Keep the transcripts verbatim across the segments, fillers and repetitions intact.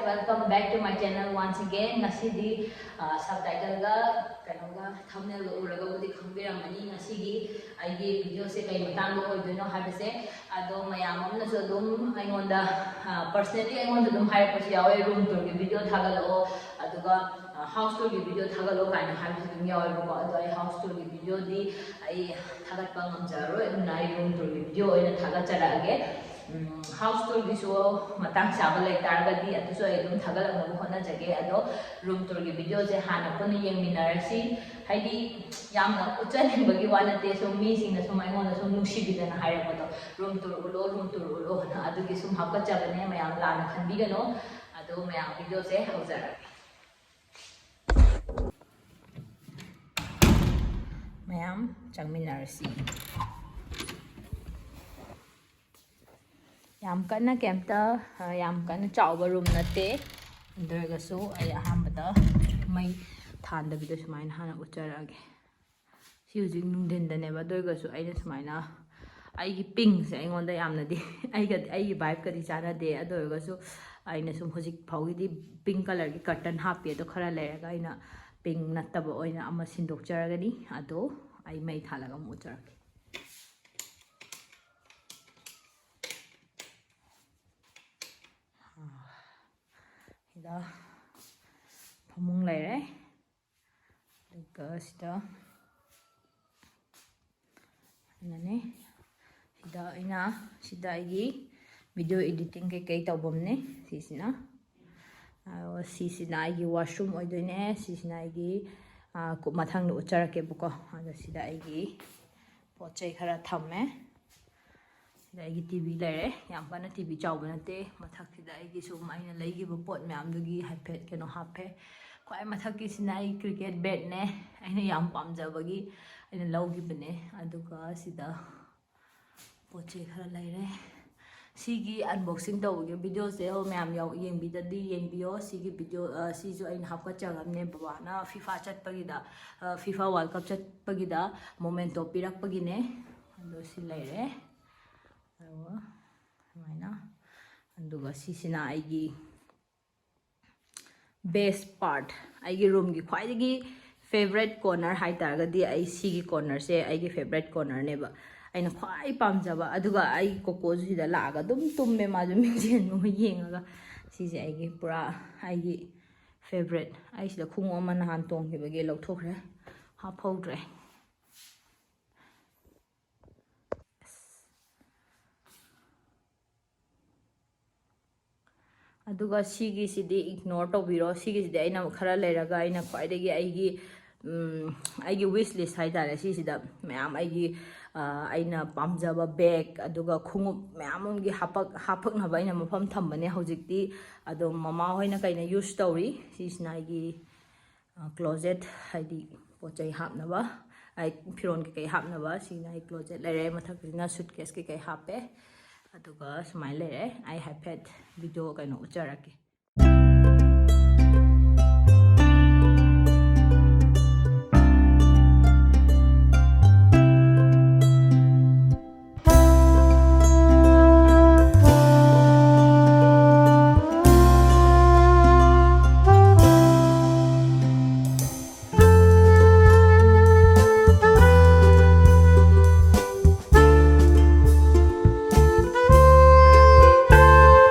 Welcome back to my channel once again. ꯉꯁꯤꯗꯤ sub ꯇꯥꯏꯇꯜꯒ ꯀꯩꯅꯣꯒ ꯊꯝꯅꯦꯜꯒ ꯎꯔꯒꯕꯨꯗꯤ ꯈꯪꯕꯤꯔꯝꯃꯅꯤ ꯉꯁꯤꯒꯤ ꯑꯩꯒꯤ ꯚꯤꯗꯤꯑꯣꯁꯦ ꯀꯩ ꯃꯇꯥꯡꯗ ꯑꯣꯏꯗꯣꯏꯅꯣ ꯍꯥꯏꯕꯁꯦ꯫ ꯑꯗꯣ ꯃꯌꯥꯝ ꯑꯃꯅꯁꯨ ꯑꯗꯨꯝ ꯑꯩꯉꯣꯟꯗ ꯄꯔꯁꯅꯦꯜꯂꯤ ꯑꯩꯉꯣꯟꯗ ꯑꯗꯨꯝ ꯍꯥꯏꯔꯛꯄꯁꯨ ꯌꯥꯎꯋꯦ, ꯔꯨꯝ ꯇꯨꯔꯒꯤ ꯚꯤꯗꯤꯑꯣ ꯊꯥꯒꯠꯂꯛꯑꯣ, ꯑꯗꯨꯒ ꯍꯥꯎꯁ ꯇꯨꯔꯒꯤ ꯚꯤꯗꯤꯑꯣ ꯊꯥꯒꯠꯂꯛꯑꯣ ꯀꯥꯏꯅ ꯍꯥꯏꯕꯁꯨ ꯑꯗꯨꯝ ꯌꯥꯎꯋꯦꯕꯀꯣ꯫ ꯑꯗꯣ ꯑꯩ ꯍꯥꯎꯁ ꯇꯨꯔꯒꯤ ꯚꯤꯗꯤꯑꯣꯗꯤ ꯑꯩ ꯊꯥꯒꯠꯄ ꯉꯝꯖꯔꯔꯣꯏ, ꯑꯗꯨꯅ ꯑꯩ ꯔꯨꯝ ꯇꯨꯔꯒꯤ ꯚꯤꯗꯤꯑꯣ ꯑꯣꯏꯅ ꯊꯥꯒꯠꯆꯔꯛꯑꯒꯦ꯫ ꯍꯥꯎꯁ ꯇꯨꯔꯒꯤꯁꯨ ꯃꯇꯥꯡ ꯆꯥꯕ ꯂꯩ ꯇꯥꯔꯒꯗꯤ ꯑꯗꯨꯁꯨ ꯑꯩ ꯑꯗꯨꯝ ꯊꯥꯒꯠꯂꯛꯅꯕ ꯍꯣꯠꯅꯖꯒꯦ꯫ ꯑꯗꯣ ꯔꯨꯝ ꯇꯨꯔꯒꯤ ꯚꯤꯗꯤꯑꯣꯁꯦ ꯍꯥꯟꯅ ꯄꯨꯟꯅ ꯌꯦꯡꯃꯤꯟꯅꯔꯁꯤ꯫ ꯍꯥꯏꯗꯤ ꯌꯥꯝꯅ ꯎꯠꯆꯅꯤꯡꯕꯒꯤ ꯋꯥ ꯅꯠꯇꯦ, ꯁꯨꯝ ꯃꯤꯁꯤꯡꯅ ꯁꯨꯝ ꯑꯩꯉꯣꯟꯗ ꯁꯨꯝ ꯅꯨꯡꯁꯤꯕꯤꯗꯅ ꯍꯥꯏꯔꯛꯄꯗꯣ, "ꯔꯨꯝ ꯇꯨꯔ ꯎꯠꯂꯣ, ꯔꯨꯝ ꯇꯨꯔ ꯎꯠꯂꯣ" ꯍꯥꯏꯅ꯫ ꯑꯗꯨꯒꯤ ꯁꯨꯝ ꯍꯥꯞꯀꯠꯆꯕꯅꯦ, ꯃꯌꯥꯝ ꯂꯥꯟꯅ ꯈꯟꯕꯤꯒꯅꯨ꯫ ꯑꯗꯣ ꯃꯌꯥꯝ, ꯚꯤꯗꯤꯑꯣꯁꯦ ꯍꯧꯖꯔꯒꯦ꯫ ꯃꯌꯥꯝ ꯆꯪꯃꯤꯟꯅꯔꯁꯤ꯫ ꯌꯥꯝ ꯀꯟꯅ ꯀꯩꯝꯇ, ꯑ, ꯌꯥꯝ ꯀꯟꯅ ꯆꯥꯎꯕ ꯔꯨꯝ ꯅꯠꯇꯦ꯫ ꯑꯗꯨ ꯑꯣꯏꯔꯒꯁꯨ ꯑꯩ ꯑꯍꯥꯟꯕꯗ ꯃꯩ ꯊꯥꯟꯗꯕꯤꯗ ꯁꯨꯃꯥꯏꯅ ꯍꯥꯟꯅ ꯎꯠꯆꯔꯛꯑꯒꯦ꯫ ꯁꯤ ꯍꯧꯖꯤꯛ ꯅꯨꯡꯊꯤꯟꯗꯅꯦꯕ, ꯑꯗꯨ ꯑꯣꯏꯔꯒꯁꯨ ꯑꯩꯅ ꯁꯨꯃꯥꯏꯅ ꯑꯩꯒꯤ ꯄꯤꯡꯁꯦ ꯑꯩꯉꯣꯟꯗ ꯌꯥꯝꯅꯗꯤ ꯑꯩꯒ, ꯑꯩꯒꯤ ꯚꯥꯏꯞꯀꯗꯤ ꯆꯥꯟꯅꯗꯦ꯫ ꯑꯗꯨ ꯑꯣꯏꯔꯒꯁꯨ ꯑꯩꯅ ꯁꯨꯝ ꯍꯧꯖꯤꯛ ꯐꯥꯎꯒꯤꯗꯤ ꯄꯤꯡ ꯀꯂꯔꯒꯤ ꯀꯔꯇꯟ ꯍꯥꯞꯄꯤ, ꯑꯗꯣ ꯈꯔ ꯂꯩꯔꯒ ꯑꯩꯅ ꯄꯤꯡ ꯅꯠꯇꯕ ꯑꯣꯏꯅ ꯑꯃ ꯁꯤꯟꯗꯣꯛꯆꯔꯒꯅꯤ꯫ ꯑꯗꯣ ꯑꯩ ꯃꯩ ꯊꯥꯜꯂꯒ ꯑꯃꯨꯛ ꯎꯠꯆꯔꯛꯀꯦ꯫ ꯁꯤꯗ ꯐꯃꯨꯡ ꯂꯩꯔꯦ꯫ ꯑꯗꯨꯒ ꯁꯤꯗ ꯑꯩꯅꯅꯦ, ꯁꯤꯗ ꯑꯩꯅ, ꯁꯤꯗ ꯑꯩꯒꯤ ꯚꯤꯗꯤꯑꯣ ꯏꯗꯤꯇꯤꯡ ꯀꯩꯀꯩ ꯇꯧꯐꯝꯅꯦ꯫ ꯁꯤꯁꯤꯅ, ꯑ, ꯁꯤꯁꯤꯅ ꯑꯩꯒꯤ ꯋꯥꯁꯔꯨꯝ ꯑꯣꯏꯗꯣꯏꯅꯦ꯫ ꯁꯤꯁꯤꯅ ꯑꯩꯒꯤ, ꯑ, ꯀꯨ-, ꯃꯊꯪꯗ ꯎꯠꯆꯔꯛꯀꯦꯕꯀꯣ꯫ ꯑꯗꯣ ꯁꯤꯗ ꯑꯩꯒꯤ ꯄꯣꯠ ꯆꯩ ꯈꯔ ꯊꯝꯃꯦ꯫ ꯁꯤꯗ ꯑꯩꯒꯤ ꯇꯤ ꯚꯤ ꯂꯩꯔꯦ꯫ ꯌꯥꯝ ꯀꯟꯅ ꯇꯤ ꯚꯤ ꯆꯥꯎꯕ ꯅꯠꯇꯦ꯫ ꯃꯊꯛꯁꯤꯗ ꯑꯩꯒꯤ ꯁꯨꯝ ꯑꯩꯅ ꯂꯩꯈꯤꯕ ꯄꯣꯠ ꯃꯌꯥꯝꯗꯨꯒꯤ ꯍꯥꯏꯐꯦꯠ ꯀꯩꯅꯣ ꯍꯥꯞꯄꯦ꯫ ꯈ꯭ꯋꯥꯏ ꯃꯊꯛꯀꯤꯁꯤꯅ ꯑꯩ ꯀ꯭ꯔꯤꯀꯦꯠ ꯕꯦꯠꯅꯦ꯫ ꯑꯩꯅ ꯌꯥꯝ ꯄꯥꯝꯖꯕꯒꯤ ꯑꯩꯅ ꯂꯧꯈꯤꯕꯅꯦ꯫ ꯑꯗꯨꯒ ꯁꯤꯗ ꯄꯣꯠ ꯆꯩ ꯈꯔ ꯂꯩꯔꯦ꯫ ꯁꯤꯒꯤ ꯑꯟꯕꯣꯛꯁꯤꯡ ꯇꯧꯕꯒꯤ ꯚꯤꯗꯤꯑꯣꯁꯦ ꯍꯣꯏ ꯃꯌꯥꯝ ꯌꯥꯎ-, ꯌꯦꯡꯕꯤꯗꯗꯤ ꯌꯦꯡꯕꯤꯌꯣ꯫ ꯁꯤꯒꯤ ꯚꯤꯗꯤꯑꯣ, ꯑ, ꯁꯤꯁꯨ ꯑꯩꯅ ꯍꯥꯞꯀꯠꯆꯔꯝꯅꯦ꯫ ꯕꯕꯥꯅ ꯐꯤꯐꯥ ꯆꯠꯄꯒꯤꯗ, ꯑ, ꯐꯤꯐꯥ ꯋꯥꯔꯜ ꯀꯞ ꯆꯠꯄꯒꯤꯗ ꯃꯣꯃꯦꯟꯇꯣ ꯄꯤꯔꯛꯄꯒꯤꯅꯦ꯫ ꯑꯗꯣ ꯁꯤ ꯂꯩꯔꯦ꯫ ꯑꯗꯨꯒ ꯁꯨꯃꯥꯏꯅ꯫ ꯑꯗꯨꯒ ꯁꯤꯁꯤꯅ ꯑꯩꯒꯤ Best part, ꯑꯩꯒꯤ roomꯒꯤ ꯈ꯭ꯋꯥꯏꯗꯒꯤ favourite corner ꯍꯥꯏꯇꯥꯔꯒꯗꯤ, ꯑꯩ ꯁꯤꯒꯤ cornerꯁꯦ ꯑꯩꯒꯤ favourite cornerꯅꯦꯕ, ꯑꯩꯅ ꯈ꯭ꯋꯥꯏ ꯄꯥꯝꯖꯕ꯫ ꯑꯗꯨꯒ ꯑꯩ ꯀꯣꯀꯣꯁꯨ ꯁꯤꯗ ꯂꯥꯛꯑꯒ ꯑꯗꯨꯝ ꯇꯨꯝꯃꯦ, ꯃꯥꯁꯨ ꯃꯤꯡꯁꯦꯟꯒꯨꯝꯕ ꯌꯦꯡꯉꯒ꯫ ꯁꯤꯁꯦ ꯑꯩꯒꯤ ꯄꯨꯔꯥ, ꯑꯩꯒꯤ favourite꯫ ꯑꯩ ꯁꯤꯗ ꯈꯣꯡꯎꯞ ꯑꯃ ꯅꯍꯥꯟ ꯇꯣꯡꯈꯤꯕꯒꯤ ꯂꯧꯊꯣꯛꯈ꯭ꯔꯦ, ꯍꯥꯞꯍꯧꯗ꯭ꯔꯦ꯫ ꯑꯗꯨꯒ ꯁꯤꯒꯤꯁꯤꯗꯤ ignore ꯇꯧꯕꯤꯔꯣ꯫ ꯁꯤꯒꯤꯁꯤꯗꯤ ꯑꯩꯅ ꯈꯔ ꯂꯩꯔꯒ, ꯑꯩꯅ ꯈ꯭ꯋꯥꯏꯗꯒꯤ ꯑꯩꯒꯤ, ꯎꯝ, ꯑꯩꯒꯤ wish list ꯍꯥꯏꯇꯥꯔꯦ꯫ ꯁꯤꯁꯤꯗ ꯃꯌꯥꯝ ꯑꯩꯒꯤ, ꯑ, ꯑꯩꯅ ꯄꯥꯝꯖꯕ bag, ꯑꯗꯨꯒ ꯈꯣꯡꯎꯞ ꯃꯌꯥꯝ ꯑꯃꯒꯤ ꯍꯥꯄꯛ-, ꯍꯥꯞꯄꯛꯅꯕ ꯑꯩꯅ ꯃꯐꯝ ꯊꯝꯕꯅꯦ ꯍꯧꯖꯤꯛꯇꯤ꯫ ꯑꯗꯣ ꯃꯃꯥ ꯍꯣꯏꯅ ꯀꯩꯅ use ꯇꯧꯔꯤ꯫ ꯁꯤꯁꯤꯅ ꯑꯩꯒꯤ, ꯑ, closet, ꯍꯥꯏꯗꯤ ꯄꯣꯠ ꯆꯩ ꯍꯥꯞꯅꯕ, ꯑꯩ ꯐꯤꯔꯣꯟ ꯀꯩꯀꯩ ꯍꯥꯞꯅꯕ꯫ ꯁꯤꯅ ꯑꯩ closet ꯂꯩꯔꯦ, ꯃꯊꯛꯁꯤꯅ suitcase ꯀꯩꯀꯩ ꯍꯥꯞꯄꯦ꯫ ꯑꯗꯨꯒ ꯁꯨꯃꯥꯏꯅ ꯂꯩꯔꯦ꯫ ꯑꯩ ꯍꯥꯏꯐꯦꯠ video ꯀꯩꯅꯣ ꯎꯠꯆꯔꯛꯀꯦ꯫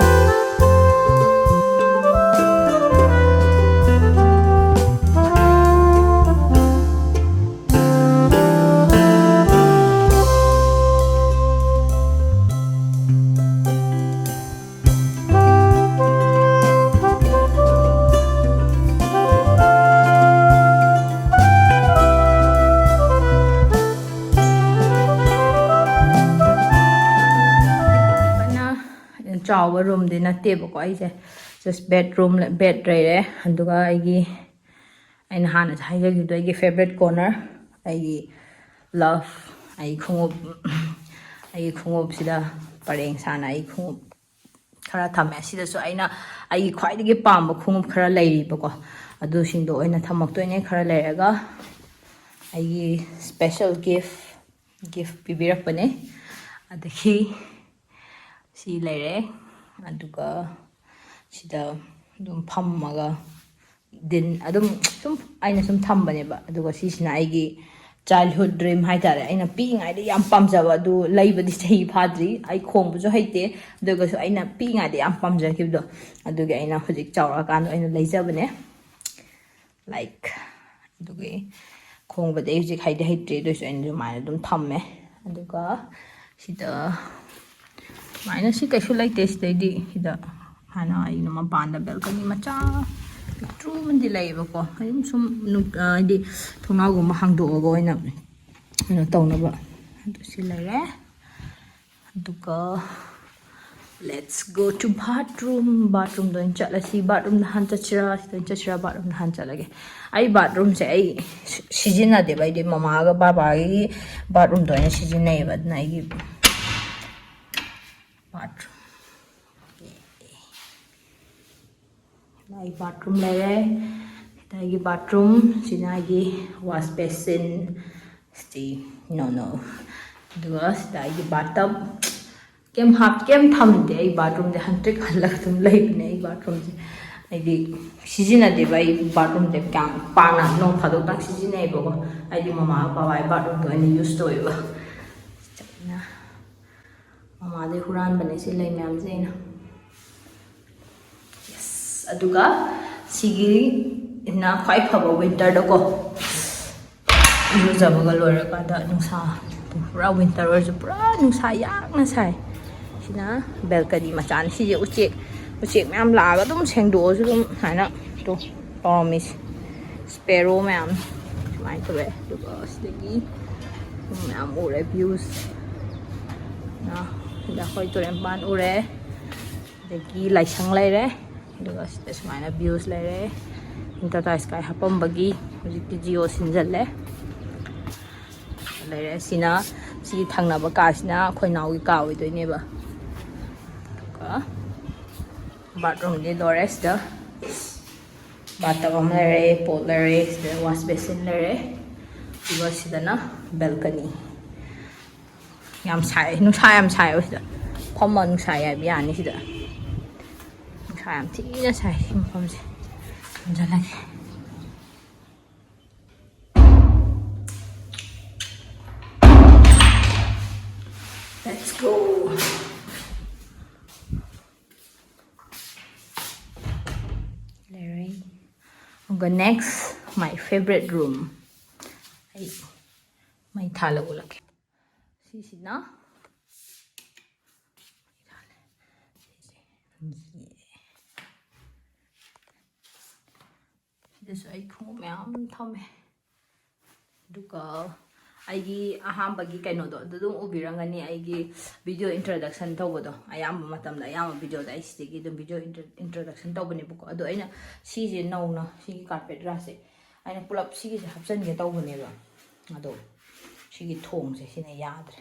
ꯐꯖꯅ ꯆꯥꯎꯕ roomꯗꯤ ꯅꯠꯇꯦꯕꯀꯣ ꯑꯩꯁꯦ꯫ Just bedroom, bed ꯂꯩꯔꯦ, ꯑꯗꯨꯒ ꯑꯩꯒꯤ, ꯑꯩꯅ ꯍꯥꯟꯅꯁꯨ ꯍꯥꯏꯖꯈꯤꯕꯗꯣ, ꯑꯩꯒꯤ favourite corner, ꯑꯩꯒꯤ love, ꯑꯩ ꯈꯣꯡꯎꯞ, ꯑꯩꯒꯤ ꯈꯣꯡꯎꯞꯁꯤꯗ ꯄꯔꯦꯡ ꯁꯥꯅ ꯑꯩ ꯈꯣꯡꯎꯞ ꯈꯔ ꯊꯝꯃꯦ꯫ ꯑꯁꯤꯗꯁꯨ ꯑꯩꯅ ꯑꯩꯒꯤ ꯈ꯭ꯋꯥꯏꯗꯒꯤ ꯄꯥꯝꯕ ꯈꯣꯡꯎꯞ ꯈꯔ ꯂꯩꯔꯤꯕꯀꯣ, ꯑꯗꯨꯁꯤꯡꯗꯣ ꯑꯣꯏꯅ ꯊꯝꯃꯛꯇꯣꯏꯅꯦ꯫ ꯈꯔ ꯂꯩꯔꯒ ꯑꯩꯒꯤ special gift, gift ꯄꯤꯕꯤꯔꯛꯄꯅꯦ꯫ ꯑꯗꯒꯤ ꯁꯤ ꯂꯩꯔꯦ, ꯑꯗꯨꯒ ꯁꯤꯗ ꯑꯗꯨꯝ ꯐꯝꯃꯒ ꯗꯤꯟ ꯑꯗꯨꯝ ꯁꯨꯝ ꯑꯩꯅ ꯁꯨꯝ ꯊꯝꯕꯅꯦꯕ꯫ ꯑꯗꯨꯒ ꯁꯤꯁꯤꯅ ꯑꯩꯒꯤ childhood dream ꯍꯥꯏꯇꯥꯔꯦ꯫ ꯑꯩꯅ ꯄꯤꯛꯏꯉꯩꯗ ꯌꯥꯝ ꯄꯥꯝꯖꯕ, ꯑꯗꯨ ꯂꯩꯕꯗꯤ ꯆꯍꯤ ꯐꯥꯗ꯭ꯔꯤ꯫ ꯑꯩ ꯈꯣꯡꯕꯁꯨ ꯍꯩꯇꯦ, ꯑꯗꯨꯒꯁꯨ ꯑꯩꯅ ꯄꯤꯛꯏꯉꯩꯗ ꯌꯥꯝ ꯄꯥꯝꯖꯈꯤꯕꯗꯣ, ꯑꯗꯨꯒꯤ ꯑꯩꯅ ꯍꯧꯖꯤꯛ ꯆꯥꯎꯔꯛꯑꯀꯥꯟꯗ ꯑꯣꯏꯅ ꯂꯩꯖꯕꯅꯦ꯫ Like, ꯑꯗꯨꯒꯤ ꯈꯣꯡꯕꯗꯤ ꯑꯩ ꯍꯧꯖꯤꯛ ꯍꯩꯗꯤ ꯍꯩꯇ꯭ꯔꯤ, ꯑꯗꯨ ꯑꯣꯏꯁꯨ ꯑꯩꯅ ꯑꯗꯨꯃꯥꯏꯅ ꯑꯗꯨꯝ ꯊꯝꯃꯦ꯫ ꯑꯗꯨꯒ ꯁꯤꯗ ꯁꯨꯃꯥꯏꯅ, ꯁꯤ ꯀꯩꯁꯨ ꯂꯩꯇꯦ꯫ ꯁꯤꯗꯩꯗꯤ ꯁꯤꯗ ꯍꯥꯟꯅ ꯑꯩꯅ ꯃꯄꯥꯟꯗ balcony ꯃꯆꯥ ꯄꯤꯛꯇ꯭ꯔꯨ ꯑꯃꯗꯤ ꯂꯩꯌꯦꯕꯀꯣ, ꯑꯗꯨꯝ ꯁꯨꯝ ꯅꯨꯡ-, ꯑ, ꯍꯥꯏꯗꯤ ꯊꯣꯡꯅꯥꯎꯒꯨꯝꯕ ꯍꯥꯡꯗꯣꯛꯑꯒ ꯑꯣꯏꯅ ꯀꯩꯅꯣ ꯇꯧꯅꯕ꯫ ꯑꯗꯨ ꯁꯤ ꯂꯩꯔꯦ꯫ ꯑꯗꯨꯒ let's go to bathroom꯫ Bathroomꯗ ꯑꯣꯏꯅ ꯆꯠꯂꯁꯤ꯫ Bathroomꯗ ꯍꯥꯟꯅ ꯆꯠꯁꯤꯔꯥ, ꯁꯤꯗ ꯑꯣꯏꯅ ꯆꯠꯁꯤꯔꯥ? Bathroomꯗ ꯍꯥꯟꯅ ꯆꯠꯂꯒꯦ꯫ ꯑꯩ bathroomꯁꯦ ꯑꯩ ꯁꯤ-, ꯁꯤꯖꯤꯟꯅꯗꯦꯕ꯫ ꯑꯩꯗꯤ ꯃꯃꯥꯒ ꯕꯕꯥꯒꯤ bathroomꯗ ꯑꯣꯏꯅ ꯁꯤꯖꯤꯟꯅꯩꯌꯦꯕ꯫ ꯑꯗꯨꯅ ꯑꯩꯒꯤ bathroom, ꯑꯩ bathroom ꯂꯩꯔꯦ꯫ ꯁꯤꯗ ꯑꯩꯒꯤ bathroom, ꯁꯤꯅ ꯑꯩꯒꯤ wash basin, ꯁꯤ, no, no꯫ ꯑꯗꯨꯒ ꯁꯤꯗ ꯑꯩꯒꯤ bathtub꯫ ꯀꯩꯝ ꯍꯥꯞ-, ꯀꯩꯝ ꯊꯝꯗꯦ꯫ ꯑꯩ bathroomꯁꯦ ꯍꯟꯇ꯭ꯔꯤꯛ ꯍꯜꯂꯒ ꯑꯗꯨꯝ ꯂꯩꯕꯅꯦ꯫ ꯑꯩ bathroomꯁꯦ ꯑꯩꯗꯤ ꯁꯤꯖꯤꯟꯅꯗꯦꯕ꯫ ꯑꯩ bathroomꯁꯦ ꯌꯥꯝ ꯄꯥꯛꯅ ꯅꯣꯡ ꯐꯥꯗꯣꯛꯇꯪ ꯁꯤꯖꯤꯟꯅꯩꯌꯦꯕꯀꯣ꯫ ꯑꯩꯗꯤ ꯃꯃꯥ ꯕꯕꯥꯒꯤ bathroomꯗꯣ ꯑꯩꯅ use ꯇꯧꯋꯦꯕ꯫ ꯃꯃꯥꯗꯩ ꯍꯨꯔꯥꯟꯕꯅꯦ ꯁꯤ ꯂꯩ ꯃꯌꯥꯝꯁꯦ ꯑꯩꯅ꯫ Yes, ꯑꯗꯨꯒ ꯁꯤꯒꯤꯅ ꯈ꯭ꯋꯥꯏ ꯐꯕ winterꯗꯀꯣ꯫ ꯏꯔꯨꯖꯕꯒ ꯂꯣꯏꯔꯀꯥꯟꯗ ꯅꯨꯡꯁꯥ, ꯄꯨꯔꯥ winter ꯑꯣꯏꯔꯁꯨ ꯄꯨꯔꯥ ꯅꯨꯡꯁꯥ ꯌꯥꯛꯅ ꯁꯥꯏ꯫ ꯁꯤꯅ balcony ꯃꯆꯥꯅꯤ꯫ ꯁꯤꯁꯦ ꯎꯆꯦꯛ, ꯎꯆꯦꯛ ꯃꯌꯥꯝ ꯂꯥꯛꯑꯒ ꯑꯗꯨꯝ ꯁꯦꯡꯗꯣꯛꯑꯁꯨ ꯑꯗꯨꯝ ꯁꯨꯃꯥꯏꯅ ꯇꯧꯔꯝꯃꯤꯁꯦ꯫ Sparrow ꯃꯌꯥꯝ ꯁꯨꯃꯥꯏꯅ ꯇꯧꯋꯦ꯫ ꯑꯗꯨꯒ ꯁꯤꯗꯒꯤ ꯃꯌꯥꯝ ꯎꯔꯦ, views꯫ ꯁꯤꯗ ꯑꯩꯈꯣꯏ ꯇꯨꯔꯦꯟ ꯃꯄꯥꯟ ꯎꯔꯦ꯫ ꯑꯗꯒꯤ ꯂꯥꯏꯁꯪ ꯂꯩꯔꯦ꯫ ꯑꯗꯨꯒ ꯁꯤꯗ ꯁꯨꯃꯥꯏꯅ views ꯂꯩꯔꯦ꯫ Tata Sky ꯍꯥꯞꯄꯝꯕꯒꯤ ꯍꯧꯖꯤꯛꯇꯤ Jio ꯁꯤꯟꯖꯜꯂꯦ꯫ ꯂꯩꯔꯦ꯫ ꯁꯤꯅ, ꯁꯤꯒꯤ ꯊꯪꯅꯕ ꯀꯥꯁꯤꯅ ꯑꯩꯈꯣꯏ ꯅꯥꯎꯒꯤ ꯀꯥ ꯑꯣꯏꯗꯣꯏꯅꯦꯕ꯫ ꯑꯗꯨꯒ bathroomꯗꯤ ꯂꯣꯏꯔꯦ꯫ ꯁꯤꯗ bathtub ꯑꯃ ꯂꯩꯔꯦ, pot ꯂꯩꯔꯦ, ꯁꯤꯗ wash basin ꯂꯩꯔꯦ꯫ ꯑꯗꯨꯒ ꯁꯤꯗꯅ balcony꯫ ꯌꯥꯝ ꯁꯥꯏ, ꯅꯨꯡꯁꯥ ꯌꯥꯝ ꯁꯥꯏꯌꯦꯕ ꯁꯤꯗ꯫ ꯐꯝꯃ ꯅꯨꯡꯁꯥ ꯌꯥꯏꯕ ꯌꯥꯅꯤ ꯁꯤꯗ꯫ ꯅꯨꯡꯁꯥ ꯌꯥꯝ ꯊꯤꯅ ꯁꯥꯏ ꯁꯤ ꯃꯐꯝꯁꯦ꯫ ꯊꯝꯖꯜꯂꯒꯦ꯫ Let's go. ꯂꯩꯔꯦ꯫ ꯑꯗꯨꯒ next, my favorite room. ꯑꯩ ꯃꯩ ꯊꯥꯜꯂ ꯎꯠꯂꯛꯀꯦ꯫ ꯁꯤꯁꯤꯅ ꯁꯤꯗꯁꯨ ꯑꯩ ꯈꯣꯡꯎꯞ ꯃꯌꯥꯝ ꯊꯝꯃꯦ꯫ ꯑꯗꯨꯒ ꯑꯩꯒꯤ ꯑꯍꯥꯟꯕꯒꯤ ꯀꯩꯅꯣꯗꯣ ꯑꯗꯨ ꯑꯗꯨꯝ ꯎꯕꯤꯔꯝꯒꯅꯤ, ꯑꯩꯒꯤ video introduction ꯇꯧꯕꯗꯣ꯫ ꯑꯌꯥꯝꯕ ꯃꯇꯝꯗ, ꯑꯌꯥꯝꯕ videoꯗ ꯑꯩ ꯁꯤꯗꯒꯤ ꯑꯗꯨꯝ video intro- introduction ꯇꯧꯕꯅꯦꯕꯀꯣ꯫ ꯑꯗꯣ ꯑꯩꯅ ꯁꯤꯁꯦ ꯅꯧꯅ ꯁꯤꯒꯤ carpet ꯔꯥꯁꯦ ꯑꯩꯅ ꯄꯨꯂꯞ ꯁꯤꯒꯤꯁꯦ ꯍꯥꯞꯆꯤꯟꯒꯦ ꯇꯧꯕꯅꯦꯕ꯫ ꯑꯗꯣ ꯁꯤꯒꯤ ꯊꯣꯡꯁꯦ ꯁꯤꯅ ꯌꯥꯗ꯭ꯔꯦ꯫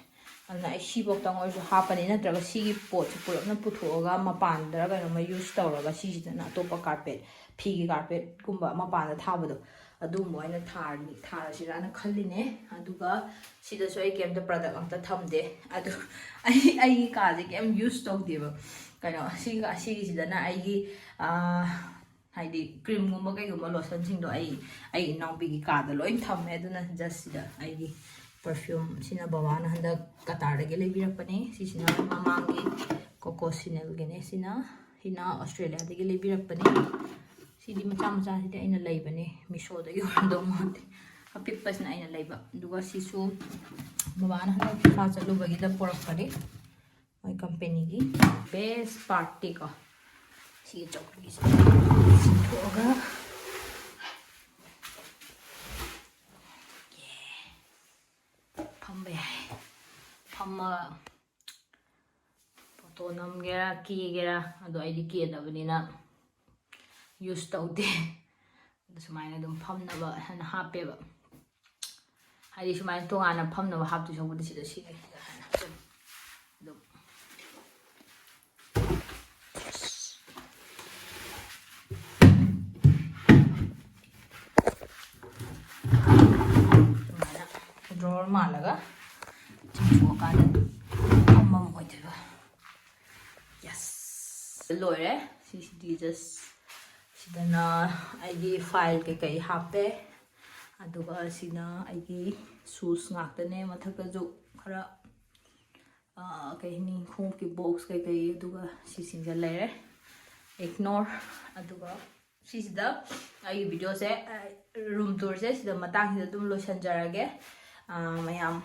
ꯑꯗꯨꯅ ꯑꯩ ꯁꯤꯐꯧꯇꯪ ꯑꯣꯏꯔꯁꯨ ꯍꯥꯞꯄꯅꯤ, ꯅꯠꯇ꯭ꯔꯒ ꯁꯤꯒꯤ ꯄꯣꯠꯁꯦ ꯄꯨꯂꯞꯅ ꯄꯨꯊꯣꯛꯑꯒ ꯃꯄꯥꯟꯗꯔ ꯀꯩꯅꯣꯝꯃ use ꯇꯧꯔꯒ ꯁꯤꯁꯤꯗꯅ ꯑꯇꯣꯞꯄ carpet, ꯐꯤꯒꯤ carpetꯀꯨꯝꯕ ꯃꯄꯥꯟꯗ ꯊꯥꯕꯗꯣ, ꯑꯗꯨꯒꯨꯝꯕ ꯑꯣꯏꯅ ꯊꯥꯔꯅꯤ, ꯊꯥꯔꯁꯤꯔꯥꯅ ꯈꯜꯂꯤꯅꯦ꯫ ꯑꯗꯨꯒ ꯁꯤꯗꯁꯨ ꯑꯩ ꯀꯩꯝꯇ product ꯑꯝꯇ ꯊꯝꯗꯦ꯫ ꯑꯗꯨ ꯑꯩ, ꯑꯩꯒꯤ ꯀꯥꯁꯦ ꯀꯩꯝ use ꯇꯧꯗꯦꯕ꯫ ꯀꯩꯅꯣ, ꯁꯤꯒ ꯑꯁꯤꯒꯤꯁꯤꯗꯅ ꯑꯩꯒꯤ, ꯑꯥ, ꯍꯥꯏꯗꯤ creamꯒꯨꯝꯕ ꯀꯩꯒꯨꯝꯕ lotionꯁꯤꯡꯗꯣ ꯑꯩ, ꯑꯩ ꯏꯅꯥꯎꯄꯤꯒꯤ ꯀꯥꯗ ꯂꯣꯏ ꯊꯝꯃꯦ꯫ ꯑꯗꯨꯅ just ꯁꯤꯗ ꯑꯩꯒꯤ perfume ꯁꯤꯅ ꯕꯕꯥꯅ ꯍꯟꯗꯛ ꯀꯇꯥꯔꯗꯒꯤ ꯂꯩꯕꯤꯔꯛꯄꯅꯦ꯫ ꯁꯤꯁꯤꯅ ꯃꯃꯥꯡꯒꯤ Coco Chanelꯒꯤꯅꯦ꯫ ꯁꯤꯅ, ꯁꯤꯅ Australiaꯗꯒꯤ ꯂꯩꯕꯤꯔꯛꯄꯅꯦ꯫ ꯁꯤꯗꯤ ꯃꯆꯥ ꯃꯆꯥꯁꯤꯗꯤ ꯑꯩꯅ ꯂꯩꯕꯅꯦ, Meeshoꯗꯒꯤ ꯑꯣꯏꯔꯝꯗꯧ ꯃꯥꯜꯂꯦ꯫ ꯑꯄꯤꯛꯄꯁꯤꯅ ꯑꯩꯅ ꯂꯩꯕ꯫ ꯑꯗꯨꯒ ꯁꯤꯁꯨ ꯕꯕꯥꯅ ꯍꯟꯗꯛ ꯏꯝꯐꯥꯜ ꯆꯠꯂꯨꯕꯒꯤꯗ ꯄꯨꯔꯛꯄꯅꯦ꯫ ꯃꯣꯏ companyꯒꯤ best partꯇꯤꯀꯣ, ꯁꯤꯒꯤ ꯆꯧꯀ꯭ꯔꯤꯁꯦ ꯁꯤꯊꯣꯛꯑꯒ, ꯌꯦ, ꯐꯝꯕ ꯌꯥꯏ꯫ ꯐꯝꯃꯒ photo ꯅꯝꯒꯦꯔꯥ ꯀꯦꯒꯦꯔꯥ, ꯑꯗꯣ ꯑꯩꯗꯤ ꯀꯦꯗꯕꯅꯤꯅ use ꯇꯧꯗꯦ꯫ ꯑꯗꯣ ꯁꯨꯃꯥꯏꯅ ꯑꯗꯨꯝ ꯐꯝꯅꯕ ꯍꯥꯏꯅ ꯍꯥꯞꯄꯦꯕ꯫ ꯍꯥꯏꯗꯤ ꯁꯨꯃꯥꯏꯅ ꯇꯣꯉꯥꯟꯅ ꯐꯝꯅꯕ ꯍꯥꯞꯇꯣꯏ ꯁꯔꯨꯛꯄꯨꯗꯤ ꯁꯤꯗ ꯁꯤꯒ ꯁꯤꯒ ꯍꯥꯏꯅ ꯑꯗꯨꯝ, ꯑꯗꯨꯝ ꯑꯗꯨꯃꯥꯏꯅ drawer ꯃꯥꯜꯂꯒ ꯆꯤꯡꯊꯣꯛꯑꯀꯥꯟꯗ ꯐꯝꯐꯝ ꯑꯣꯏꯗꯣꯏꯕ꯫ Yes, ꯂꯣꯏꯔꯦ꯫ ꯁꯤꯁꯤꯗꯤ just ꯑꯗꯨꯅ ꯑꯩꯒꯤ file ꯀꯩꯀꯩ ꯍꯥꯞꯄꯦ꯫ ꯑꯗꯨꯒ ꯁꯤꯅ ꯑꯩꯒꯤ shoes ꯉꯥꯛꯇꯅꯦ꯫ ꯃꯊꯛꯇꯁꯨ ꯈꯔ, ꯑ, ꯀꯩ ꯍꯥꯏꯅꯤ, ꯈꯣꯡꯎꯞꯀꯤ box ꯀꯩꯀꯩ, ꯑꯗꯨꯒ ꯁꯤꯁꯤꯡꯁꯦ ꯂꯩꯔꯦ꯫ Ignore꯫ ꯑꯗꯨꯒ ꯁꯤꯁꯤꯗ ꯑꯩꯒꯤ videoꯁꯦ, ꯑ, room tourꯁꯦ ꯁꯤꯗ ꯃꯇꯥꯡꯁꯤꯗ ꯑꯗꯨꯝ ꯂꯣꯏꯁꯤꯟꯖꯔꯒꯦ꯫ ꯑ, ꯃꯌꯥꯝ,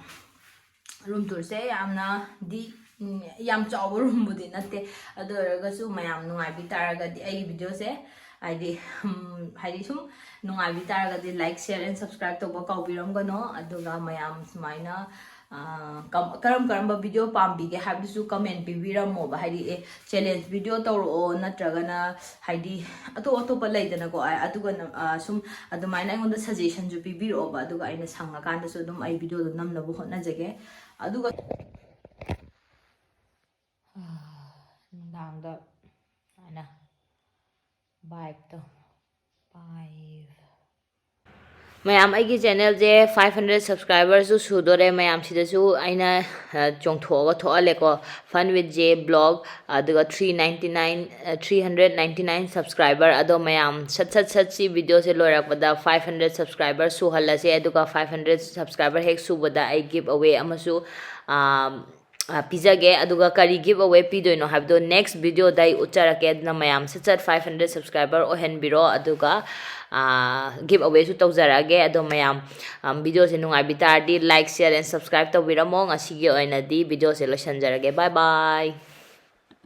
room tourꯁꯦ ꯌꯥꯝꯅꯗꯤ, ꯎꯝ, ꯌꯥꯝ ꯆꯥꯎꯕ roomꯕꯨꯗꯤ ꯅꯠꯇꯦ꯫ ꯑꯗꯨ ꯑꯣꯏꯔꯒꯁꯨ ꯃꯌꯥꯝ ꯅꯨꯡꯉꯥꯏꯕꯤ ꯇꯥꯔꯒꯗꯤ ꯑꯩꯒꯤ videoꯁꯦ, ꯍꯥꯏꯗꯤ, ꯎꯝ, ꯍꯥꯏꯗꯤ ꯁꯨꯝ ꯅꯨꯡꯉꯥꯏꯕꯤ ꯇꯥꯔꯒꯗꯤ like, share and subscribe ꯇꯧꯕ ꯀꯥꯎꯕꯤꯔꯝꯒꯅꯣ꯫ ꯑꯗꯨꯒ ꯃꯌꯥꯝ ꯁꯨꯃꯥꯏꯅ, ꯑ, ꯀꯝ-, ꯀꯔꯝ ꯀꯔꯝꯕ video ꯄꯥꯝꯕꯤꯒꯦ ꯍꯥꯏꯕꯗꯨꯁꯨ comment ꯄꯤꯕꯤꯔꯝꯃꯣꯕ꯫ ꯍꯥꯏꯗꯤ, ꯑꯦ, challenge video ꯇꯧꯔꯛꯑꯣ, ꯅꯠꯇ꯭ꯔꯒꯅ ꯍꯥꯏꯗꯤ ꯑꯇꯣꯞ ꯑꯇꯣꯞꯄ ꯂꯩꯗꯅꯀꯣ, ꯑ-, ꯑꯗꯨꯒ ꯅ-, ꯑ, ꯁꯨꯝ ꯑꯗꯨꯃꯥꯏꯅ ꯑꯩꯉꯣꯟꯗ suggestionꯁꯨ ꯄꯤꯕꯤꯔꯛꯑꯣꯕ, ꯑꯗꯨꯒ ꯑꯩꯅ ꯁꯪꯉꯀꯥꯟꯗꯁꯨ ꯑꯗꯨꯝ ꯑꯩ videoꯗꯣ ꯅꯝꯅꯕ ꯍꯣꯠꯅꯖꯒꯦ꯫ ꯑꯗꯨꯒ ꯅꯨꯡꯗꯥꯡꯗ ꯁꯨꯃꯥꯏꯅ vibeꯇꯣ ꯄꯥꯏꯕ꯫ ꯃꯌꯥꯝ, ꯑꯩꯒꯤ channelꯁꯦ five hundred subscriberꯁꯨ ꯁꯨꯗꯣꯔꯦ꯫ ꯃꯌꯥꯝ, ꯁꯤꯗꯁꯨ ꯑꯩꯅ, ꯑ, ꯆꯣꯡꯊꯣꯛꯑꯒ ꯊꯣꯛꯍꯜꯂꯦꯀꯣ꯫ Fun with J blog, ꯑꯗꯨꯒ three ninety nine, ꯑ, three hundred ninety nine subscriber꯫ ꯑꯗꯣ ꯃꯌꯥꯝ, ꯁꯠ ꯁꯠ ꯁꯠ ꯁꯤ videoꯁꯦ ꯂꯣꯏꯔꯛꯄꯗ five hundred subscriber ꯁꯨꯍꯜꯂꯁꯦ, ꯑꯗꯨꯒ five hundred subscriber ꯍꯦꯛ ꯁꯨꯕꯗ ꯑꯩ give away ꯑꯃꯁꯨ, ꯑ, ꯑ, ꯄꯤꯖꯒꯦ꯫ ꯑꯗꯨꯒ ꯀꯔꯤ give away ꯄꯤꯗꯣꯏꯅꯣ ꯍꯥꯏꯕꯗꯣ next videoꯗ ꯑꯩ ꯎꯠꯆꯔꯛꯀꯦ꯫ ꯑꯗꯨꯅ ꯃꯌꯥꯝ, ꯁꯠ ꯁꯠ five hundred subscriber ꯑꯣꯏꯍꯟꯕꯤꯔꯣ, ꯑꯗꯨꯒ, ꯑ, give awayꯁꯨ ꯇꯧꯖꯔꯛꯑꯒꯦ꯫ ꯑꯗꯣ ꯃꯌꯥꯝ, ꯑꯝ, videoꯁꯦ ꯅꯨꯡꯉꯥꯏꯕꯤ ꯇꯥꯔꯗꯤ like, share and subscribe ꯇꯧꯕꯤꯔꯝꯃꯣ꯫ ꯉꯁꯤꯒꯤ ꯑꯣꯏꯅꯗꯤ videoꯁꯦ ꯂꯣꯏꯁꯤꯟꯖꯔꯒꯦ꯫ Bye bye꯫